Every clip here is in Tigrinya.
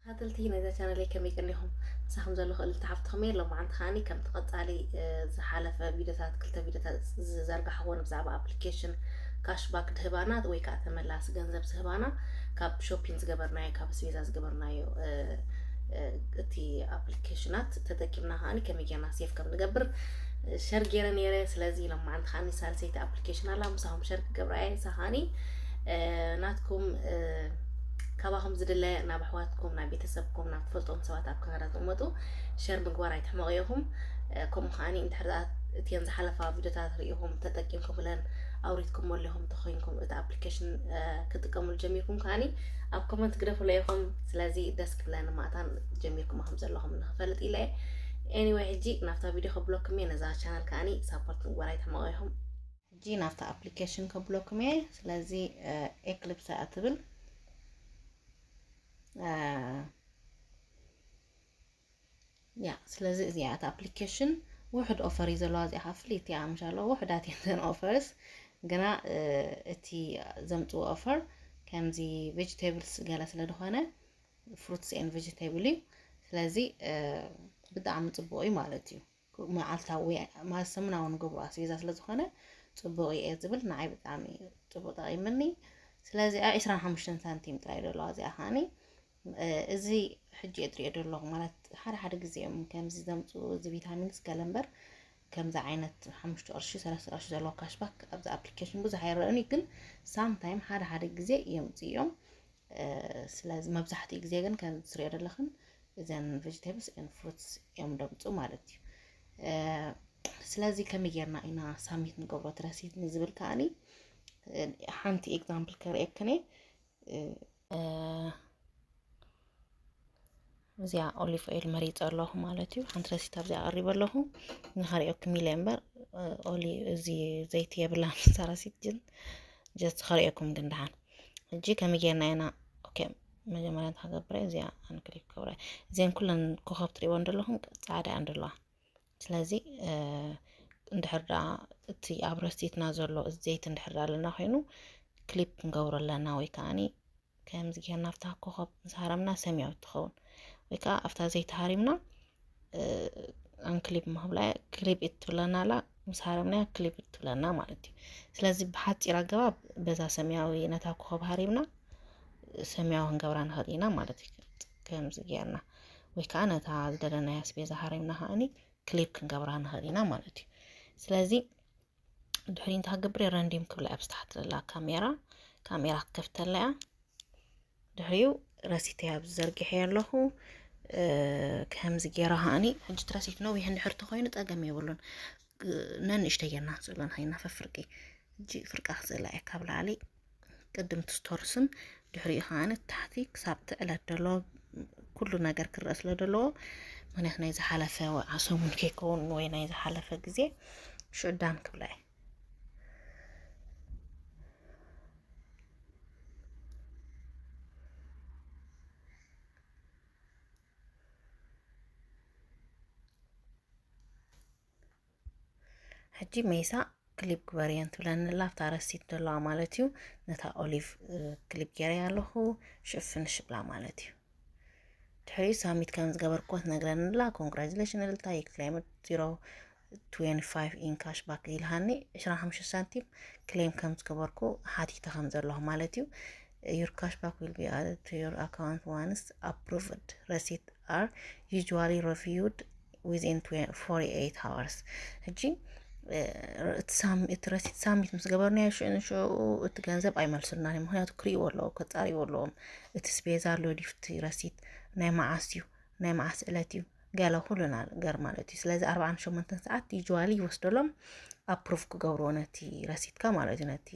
ተኸታተልቲ ናይዛ ቻነለይ ከመይ ቀኒኹም? ምሳኹም ዘለኹ እልልቲ ሓፍትኹም እየ። ሎማዓንቲ ከዓኒ ከምቲ ቀጻሊ፣ እ፣ ዝሓለፈ ቪድዮታት፣ ክልተ ቪድዮታት ዝዘርጋሕዎ ብዛዕባ ኣፕሊኬሽን ካሽባክ ድህባና ወይ ከዓ ተመላሲ ገንዘብ ዝህባና ካብ ሾፒንግ ዝገበርናዮ፣ ካብ ኣስቤዛ ዝገበርናዮ፣ እ፣ እ፣ እቲ ኣፕሊኬሽናት ተጠቂምና ከዓኒ ከመይ ጌርና ሴቭ ከም ንገብር፣ እ፣ ሸር ጌረ ኔረ። ስለዚ ሎማዓንቲ ከዓኒ ሳልሰይቲ ኣፕሊኬሽን ኣላ፣ ምሳኹም ሸር ክገብራ እየ። ንሳ ከዓኒ፣ እ፣ ናትኩም፣ እ፣ ካባኹም ዝድለ ናብ ኣሕዋትኩም፣ ናብ ቤተሰብኩም፣ ናብ ትፈልጦም ሰባት ኣብ ካናዳ ትቕመጡ ሸር ምግባር ኣይትሕመቑ ኢኹም። እ፣ ከምኡ ከዓኒ እንድሕር ደኣ እተን ዝሓለፋ ቪድዮታት ርኢኹም ተጠቂምኩምለን ኣውሪድኩም ኣለኹም ተኾይንኩም እቲ ኣፕሊኬሽን፣ እ፣ ክጥቀሙሉ ጀሚርኩም ከዓኒ ኣብ ኮመንት ግደፉለይ ኢኹም። ስለዚ ደስ ክብለኒ ማእታን ጀሚርኩም ከም ዘለኹም ንኽፈልጥ ኢለ እየ። ኤኒወይ ሕጂ ናብታ ቪድዮ ከብለኩም እየ። ነዛ ቻነል ከዓኒ ሳፖርት ምግባር ኣይትሕመቑ ኢኹም። ሕጂ ናብታ ኣፕሊኬሽን ከብለኩም እየ። ስለዚ፣ እ፣ ኤክሊፕስ እያ ትብል። እ፣ ያ፣ ስለዚ እዚኣ እታ ኣፕሊኬሽን ውሕድ ኦፈር እዩ ዘለዋ። እዚኣ ከዓ ፍልይቲ እያ፣ ምሽ ኣለዋ ውሕዳት እየን እተን ኦፈርስ። ግና፣ እ፣ እቲ ዘምፅዎ ኦፈር ከምዚ ቬጅቴብልስ ገለ ስለ ዝኾነ፣ ፍሩትስ ኤን ቬጅቴብል እዩ። ስለዚ፣ እ፣ ብጣዕሚ ፅቡቕ እዩ ማለት እዩ። መዓልታዊ ወይ ማለት ሰሙናዊ ንገብሮ ኣስቤዛ ስለ ዝኾነ ፅቡቕ እየ ዝብል፣ ንዓይ ብጣዕሚ ፅቡቕ ጠቒምኒ። ስለዚ ዒስራን ሓሙሽተን ሳንቲም ጥራይ ዘለዋ እዚኣ ከዓኒ፣ እ፣ እዚ ሕጂ እየ ዝሪኦ ዘለኹ። ማለት ሓደ ሓደ ግዜ እዮም ከምዚ ዘምፅኡ፣ እዚ ቪታሚንስ ገለ እምበር፣ ከምዚ ዓይነት ሓሙሽተ ቅርሺ፣ ሰለስተ ቅርሺ ዘለዎ ካሽባክ ኣብዚ ኣፕሊኬሽን ብዙሕ ኣይረአን እዩ፣ ግን ሳምታይም ሓደ ሓደ ግዜ የምፅኡ እዮም። እ፣ ስለዚ መብዛሕትኡ ግዜ ግን ከም ትሪኦ ዘለኽን እዘን ቬጅቴብልስ ኤን ፍሩትስ እዮም ደምፁ ማለት እዩ። እ፣ ስለዚ ከመይ ጌርና ኢና ሳሚት ንገብሮ እቲ ረሲት ንዝብል ከዓኒ፣ እ፣ ሓንቲ ኤግዛምፕል ከርእየክን እየ። እ፣ እ፣ እዚኣ ኦሊቭ ኦይል መሪፀ ኣለኹ ማለት እዩ። ሓንቲ ረሲት ኣብዚኣ ኣቕሪበ ኣለኹ። ንኸርእየኩም ኢለ እምበር፣ እ፣ ኦሊ-፣ እዚ ዘይቲ የብላን እዛ ረሲት፣ ግን ጀስት ከርእየኩም ግን ደሓን። ሕጂ ከመይ ጌርና ኢና፣ ኦኬ፣ መጀመርያ እንታይ ክገብር እየ? እዚኣ ኣነ ክሊክ ክገብራ እየ። እዚአን ኩለን ኮኸብ ትሪእወን ዘለኹም ጻዕዳ እየን ዘለዋ። ስለዚ፣ እ፣ እንድሕር ደኣ እቲ ኣብ ረሲትና ዘሎ ዘይቲ እንድሕር ደኣ ኣለና ኮይኑ ክሊፕ ክንገብሮ ኣለና፣ ወይ ከዓኒ ከምዚ ጌርና ኣብታ ኮኸብ ምስ ሃረምና ሰማያዊት ትኸውን፣ ወይ ከዓ ኣብታ ዘይቲ ሃሪምና፣ እ፣ ኣንክሊፕ ምክብላ እያ፣ ክሊፕ ኢት ትብለና ኣላ፣ ምስ ሃረምናያ ክሊፕ ኢት ትብለና ማለት እዩ። ስለዚ ብሓፂር ኣገባብ በዛ ሰማያዊ ነታ ኮኸብ ሃሪምና ሰማያዊ ክንገብራ ንኽእል ኢና ማለት እዩ። ከምዚ ጌርና ወይ ከዓ ነታ ዝደለናያ ኣስቤዛ ሃሪምና ከዓኒ ክሊፕ ክንገብራ ንኽእል ኢና ማለት እዩ። ስለዚ ድሕሪ እንታይ ክገብር እየ? ረንዲም ክብላ እያ፣ ኣብ ታሕቲ ዘላ ካሜራ፣ ካሜራ ክከፍተላ እያ። ድሕሪኡ ረሲተይ ኣብዚ ዘርጊሐ ኣለኹ። እ፣ ከምዚ ጌራ ከዓኒ፣ ሕጂ እቲ ረሲት ነዊሕ እንድሕር ተኾይኑ ጸገም የብሉን። እ፣ ነንእሽተይ ጌርና ክጽእሎ ንኸይና ፈፍርቂ። ሕጂ ፍርቃ ክጽእላ እየ ካብ ላዕሊ። ቅድም እቲ ስቶርስን ድሕሪኡ ከዓኒ ታሕቲ ክሳብ ትዕለት ዘሎ ኩሉ ነገር ክረአ ስለ ዘለዎ፣ ምክንያቱ ናይ ዝሓለፈ ወ-፣ ሰሙን ከይከውን ወይ ናይ ዝሓለፈ ግዜ ሽዑ ዳን ክብላ እየ። ሕጂ ሜሳ ክሊፕ ግበርየን ትብለኒ ኣላ፣ ኣብታ ረሲት ዘለዋ ማለት እዩ። ነታ ኦሊቭ፣ እ፣ ክሊፕ ገይረያ ኣለኹ፣ ሽፍን ሽብላ ማለት እዩ። ድሕሪኡ ሳሚት ከም ዝገበርኩዎ ትነግረኒ ኣላ። ኮንግራጁሌሽን እልልታ፣ you claimed zero twenty five in cashback ኢልሃኒ፣ ዕስራን ሓሙሽተን ሳንቲም ክሌም ከም ዝገበርኩ ሓቲተ ከም ዘለኹ ማለት እዩ። Your cashback will be added to your account once approved. Receipt are usually reviewed within twenty, forty-eight hours። ሕጂ፣ እ፣ እቲ ሳም-፣ እቲ ረሲት ሳሚት ምስ ገበርናዮ ሽዑ ንሽዑ እቲ ገንዘብ ኣይመልሱልናን እዮም። ምክንያቱ ክርእይዎ ኣለዎ፣ ከጻርይዎ ኣለዎም። እቲ ስቤዛ ኣሎ ድዩ፣ እቲ ረሲት ናይ መዓስ እዩ፣ ናይ መዓስ ዕለት እዩ፣ ገለ ኩሉ ነገር ማለት እዩ። ስለዚ ኣርብዓን ሸሞንተን ሰዓት ዩዥዋሊ ይወስደሎም ኣፕሩቭ ክገብርዎ ነቲ ረሲትካ ማለት እዩ። ነቲ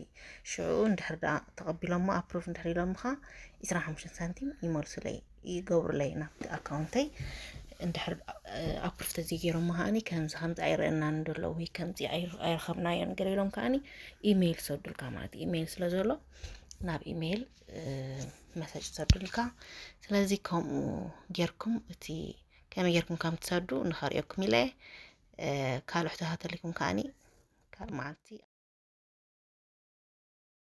ሽዑ እንድሕር ደኣ ተቐቢሎሞ ኣፕሩቭ እንድሕር ኢሎምኻ፣ ዕስራን ሓሙሽተን ሳንቲም ይመልሱለይ፣ ይገብሩለይ ናብቲ ኣካውንተይ። እንድሕር፣ እ፣ ኣፕሩቭ ተዘይገይሮሞ ከዓኒ ከምዚ ከምዚ ኣይረአናን ዘሎ ወይ ከምዚ ኣይር-፣ ኣይረኸብናዮን ገለ ኢሎም ከዓኒ ኢሜይል ይሰዱልካ ማለት እዩ። ኢሜይል ስለ ዘሎ ናብ ኢሜይል፣ እ፣ መሰጅ ይሰዱልካ። ስለዚ ከምኡ ጌርኩም እቲ ከመይ ጌርኩም ከም ትሰዱ ንኸርእየኩም ኢለ፣ እ፣ ካልእ ሕቶ ተሃተሊኩም ከዓኒ ካልእ መዓልቲ